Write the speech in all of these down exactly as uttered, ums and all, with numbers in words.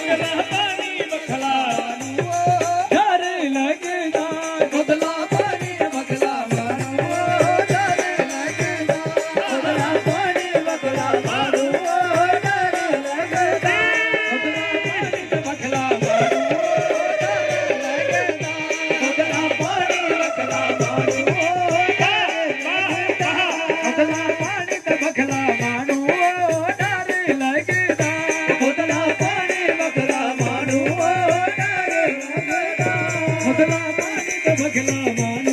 पानी बखला डर लगदा। बोतला पानी बखला मारू डर लगदा। बोतला पानी बखला मारू डर लगदा। बोतला पानी बखला मारू डर लगदा। बोतला पानी बखला मारू डर लगदा। बोतला पानी बखला मारू डर लगदा। बोतला पानी बखला मारू डर लगदा। बोतला पानी बखला मारू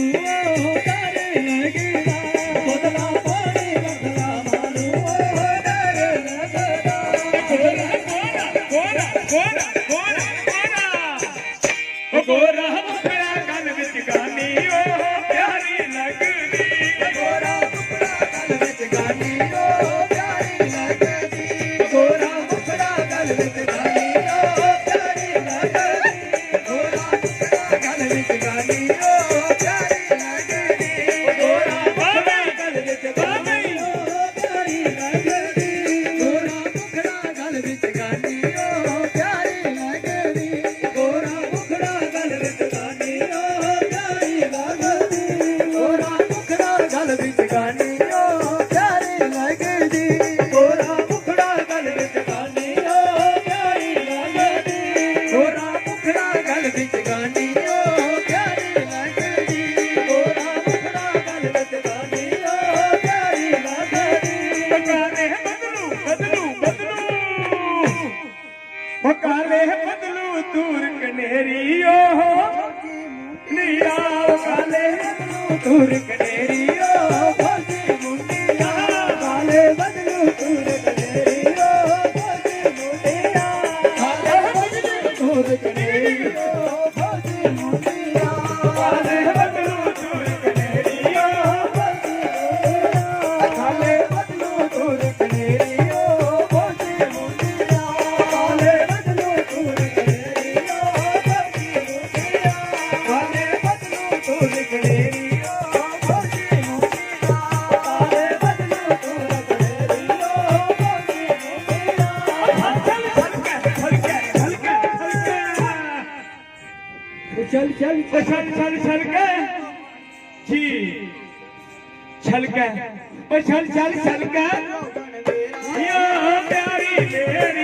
डर लगदा। बोतला पानी बखला मारू डर लगदा। गोरा, गोरा, गोरा, गोरा, गोरा। ओ गोरा मुखड़ा गल विच गानी, ओ प्यारी लगदी। गोरा मुखड़ा गल विच गानी, ओ प्यारी लगदी। गोरा मुखड़ा गल विच गानी, ओ प्यारी लगदी। गोरा मुखड़ा गल विच गानी, ओ प्यारी लगदी। गोरा मुखड़ा गल विच गानी, ओ प्यारी लगदी। गोरा मुखड़ा गल विच गानी, ओ प्यारी लगदी। गोरा मुखड़ा गल विच गानी, ओ प्यारी लगदी। गोरा मुखड़ा गल विच गानी, ओ प्यारी लगदी। गोरा मुखड़ा गल विच गानी, ओ प्यारी लगदी। गोरा मुखड़ा गल विच गानी, ओ प्यारी लगदी। गोरा मुखड़ा गल विच गानी, ओ प्यारी लगदी। काले बदलू, बदलू, बदलू। ओ काले बदलू तूर कनेरी, ओ नीला। ओ काले बदलू तूर कनेरी, ओ फौजी मुंडिया। काले बदलू तूर कनेरी, ओ फौजी मुंडिया। काले बदलू तूर कनेरी, ओ फौजी मुंडिया। काले बदलू तूर कनेरी, ओ फौजी मुंडिया। काले बदलू तूर कनेरी, ओ फौजी मुंडिया। काले बदलू तूर कनेरी, ओ फौजी मुंडिया। काले बदलू तूर कनेरी, ओ फौजी मुंडिया। काले बदलू तूर कनेरी, ओ फौजी मुंडिया। चल, चल, चल, चल, चल, चल, चल। ओ चल, चल, ओ चल, चल, चल के। जी। छलकै, ओ छल, छल, छलकै। या प्यारी मेरी।